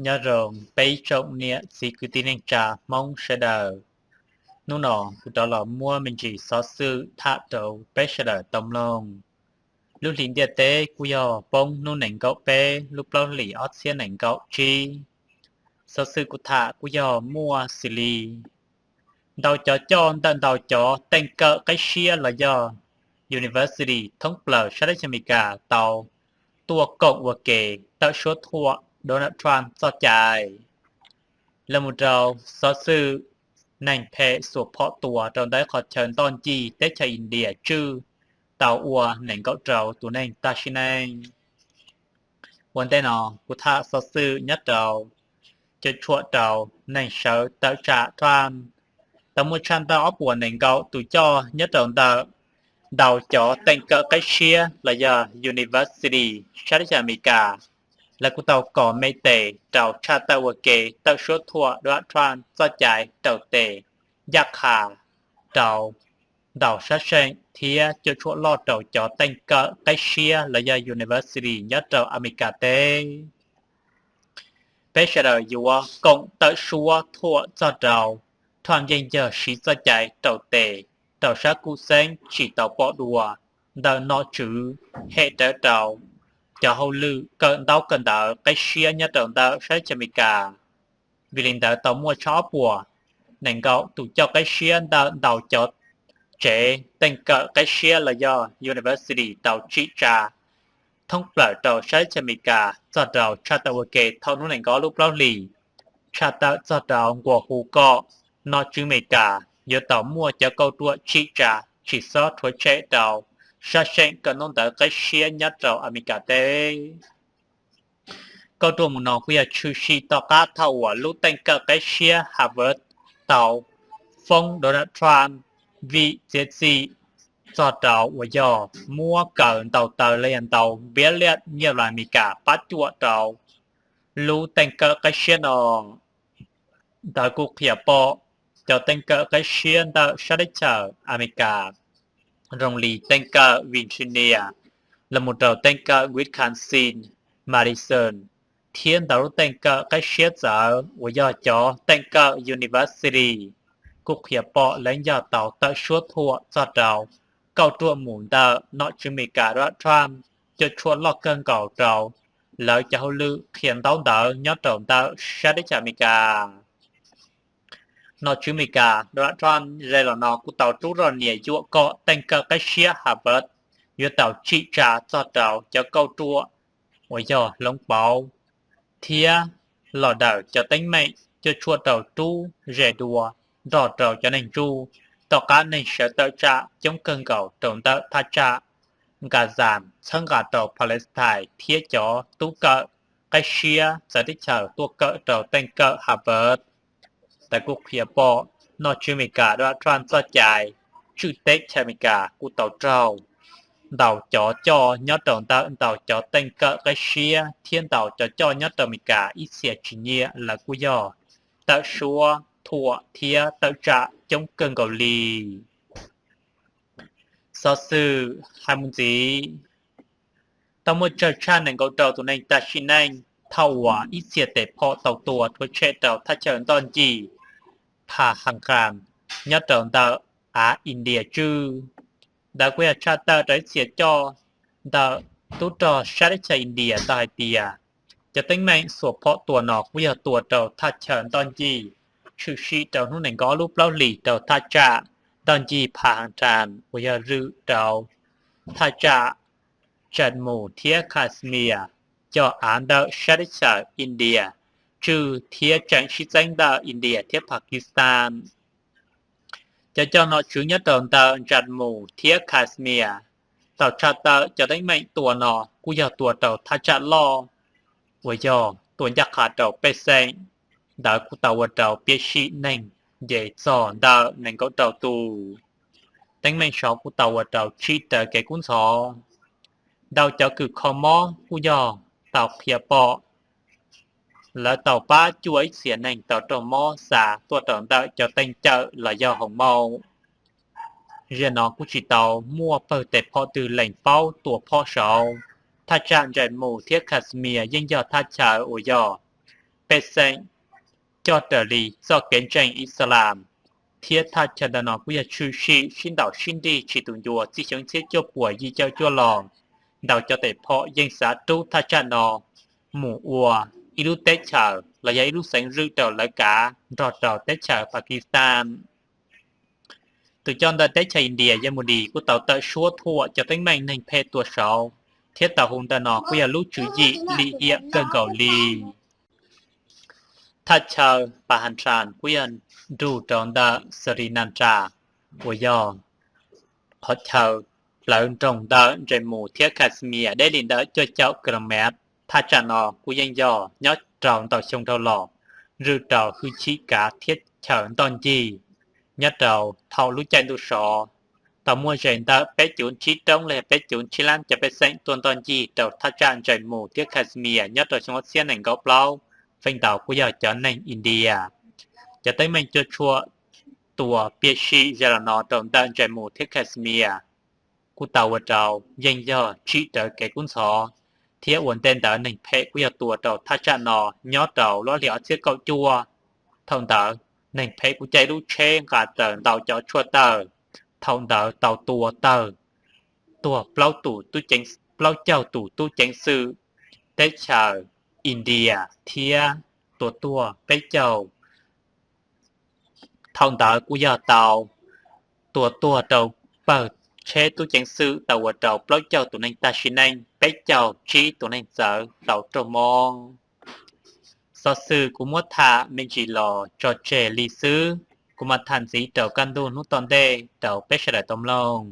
Nyob zoo peb ib tsoom niam txiv kwv tij neej tsa Hmoob sawv daws. Hnub no kuv rov los muab me ntsis xov xwm tham rau peb sawv daws tau mloog. Lub hlis ntiaj teb kuj yog poob hnub nees nkaum peb lub plaub hlis ob txhiab nees nkaum tsib. Xov xwm kuv tham kuj yog muaj xws li ntau cov coj ntawm ntau cov teej kawm qib siab los yog university thoob plaws sab teb chaws Amelikas tau tuaj koom ua ke tawm suab thuam Donald Trump txoj cai. Los mus rau xov xwm neeg phem xuas phom tua rau ntawm qhov chaw ntoj ncig teb chaws India tswj tau ua nees nkaum rau tus neeg tag sim neej. Ua ntej no kuv tham xov xwm nyob rau cuam tshuam rau neeg sawv tawm tsam Trump. Tau muaj tshaj ntawm ob puas nees nkaum tus coj nyob rau ntawm ntau cov teej kawm qib siab los yog university sab teb chaws Amelikas, lawv kuj tau kos me tes rau tshaj tawm ua ke tawm suab thuam Donald Trump txoj cai raus tes ncaj qha rau ntau sab seem thiab cuam tshuam loj rau cov teej kawm qib siab los yog university nyob rau Amelikas teb. Peb sawv daws yuav koom tawm suab thuam txog rau Trump yeej yog siv txoj cai raus tes rau sab kuj xeeb tsis tau pom dua ntawm nom tswv hem rawv rau cov hauj lwm kawm ntaub kawm ntawv qib siab nyob rau ntawm sab teb chaws Amelikas. Vim li ntawd tau muaj tshaj ob puas nees nkaum tus coj qib siab ntawm ntau cov tsev teej kawm qib siab los yog university tau tsim tsa thoob plaws rau sab teb chaws Amelikas txog rau tshaj tawm ua ke thaum hnub nees nkaum lub plaub hlis, tshaj tawm txog rau nqua hu kom nom tswv Amelikas yuav tau muaj cov kauj ruam tsim tsa tsis txhob rhuav tshem rau sab seem kawm ntaub ntawv qib siab nyob rau Amelikas teb. Kauj ruam mus no kuj yog tshwm sim tom qab thaum uas lub teej kawm qib siab Harvard tau foob Donald Trump vim txiav txim txog rau uas yog muab kaw ntaus taw los yog ntaus npiab liaj nyiaj Amelikas pab cuam rau lub teej kawm qib siab no. Ntawd kuj qhia pom cov teej kawm qib siab ntawm sab teb chaws Amelikas, zoo li teej kawm Virginia, los mus rau teej kawm Wisconsin, Madison, thiab ntau lub teej kawm qib siab txawv uas yog cov teej kawm university, kuj qhia pom lawv yog tau tawm suab thuam txog rau kauj ruam mus ntawm nom tswv Amelikas Donald Trump cuam tshuam loj kawg nkaus rau lawv cov hauj lwm qhia ntaub ntawv nyob rau ntawm sab teb chaws Amelikas. Nom tswv Amelikas Donald Trump ze los no kuj tau rub rog nias yuam kom teej kawm qib siab Harvard yuav tau tsim tsa txog rau cov kauj ruam uas yog hloov pauv thiab los daws cov teeb meem cuam tshuam rau rub ze dua nrog rau cov neeg ntsuj, tom qab neeg sawv tawm tsam coob kawg nkaus rau ntawm thaj tsam Gaza txhawb nqa rau Palestine thiab cov tub kawm qib siab txawv teb chaws tuaj kawm rau teej kawm Harvard. Ntawd kuj qhia pom nom tswv Amelikas Donald Trump txoj cai tswj teb chaws Amelikas kuj tau raug ntau cov coj nyob rau ntawm ntau cov teej kawm qib siab thiab ntau cov coj nyob rau Amelikas ib txhia tsis nyiam lawv kuj yog tawm suab thuam thiab tawm tsam coob kawg nkaus li. Xov xwm hais mus ntxiv, tau muaj tsawg tshaj nees nkaum rau tus neeg tag sim neej thaum uas ib txhia tes phom tau tua rhuav tshem rau thaj chaw ntoj ncig Pahalgam nyob rau ntawm av India tswj. Ntawd kuj yog tshaj tawm rau ib txhia coj ntawm tub rog sab teb chaws India tau hais tias cov teeb meem xuas phom tua no kuj yog tua rau thaj chaw ntoj ncig tshwm sim rau hnub nees nkaum lub plaub hlis rau thaj tsam ntoj ncig Pahalgam uas yog zwm rau thaj tsam Jammu thiab Kashmir, cov av ntawm sab teb chaws India tswj thiab tseem sib txeeb ntawm India thiab Pakistan. Cov coj nom tswv nyob rau ntawm Jammu thiab Kashmir tau tshaj tawm cov teeb meem tua no kuj yog tua rau thaj tsam loj uas yog tua ncaj qha rau pej xeem. Ntawd kuj tau ua rau piam sij neeg nce txog ntawm nees nkaum rau tus. Teeb meem saud kuj tau ua rau tsim raws kev kub ntxhov. Ntau cov kws kho mob kuj yog tau qhia pom lawv tau pab cuam ib txhia neeg tau raug mob xa tuaj rau ntawm cov teej cawm los yog hoos maum. Zaum no kuj tsis tau muaj pawg tes phom twg lees paub tua phom saud. Thaj tsam Jammu thiab Kashmir yeej yog thaj chaw uas yog pej xeem coj raws li txoj kev ntseeg Ixalas, thiab thaj chaw ntawm no kuj yog tshwm sim sib ntaus sib nrig tsis tu ncua txij xyoo txhiab cuaj puas yim caum cuaj los. Ntau cov tes phom yeej xav rub thaj tsam no mus ua ib lub teb chaws los yog ib lub xeev zwm rau lawv kav nrog rau teb chaws Pakistan. Tus coj ntawm teb chaws India Yamudi kuj tau tawm suab thuam cov teeb meem neeg phem tua saud, thiab tau hu ntawm no kuj yog lub tswv yim lim hiam kawg nkaus li. Thaj chaw Pahanjan kuj yog nrug rau ntawm Srinagar, uas yog qhov chaw plawv nroog ntawm ntsej mus thiab Kashmir deb li ntawm cuaj caum kilomev. Thaj tsam no kuj yeej yog nyob rau ntau xyoo dhau los, zwm rau hwj chim kav thiab chaw ntoj ncig nyob rau thaum lub caij ntuj sov. Tau muaj ze ntawm peb cuv tsib roob los yog peb cuv tsib lab cov pej xeem tuaj ntoj ncig rau thaj tsam ntsej mus thiab Kashmir nyob rau xyoo ob txhiab nees nkaum plaub, feem ntau kuj yog cov neeg India. Cov teeb meem cuam tshuam tua piam sij zaj los no rau ntawm ntsej mus thiab Kashmir kuj tau ua rau yeej yog tsim rawv kev kub ntxhov, thiab ua ntej ntawd neeg phem kuj yog tua rau thaj tsam no nyob rau lub hli ob txhiab kaum cuaj. Thaum ntawd neeg phem kuj caij lub tsheb nqa raws ntau cov tshuaj tawg. Thaum ntawd tau tua tawg tuag plaub caug tus tub ceev xwm teb chaws India thiab tua tuag peb caug. Thaum ntawd kuj yog tau tua tuag rau pawg tsheb tub ceev xwm tau ua rau plaub caug tus neeg tag sim neej, peb caug tsib tus neeg txawv tau raug mob. Xov xwm kuv muab tham me ntsis los tso tseg li xwb, kuv mam tham ntxiv rau kaj ntug hnub tom ntej rau peb sawv daws tau mloog.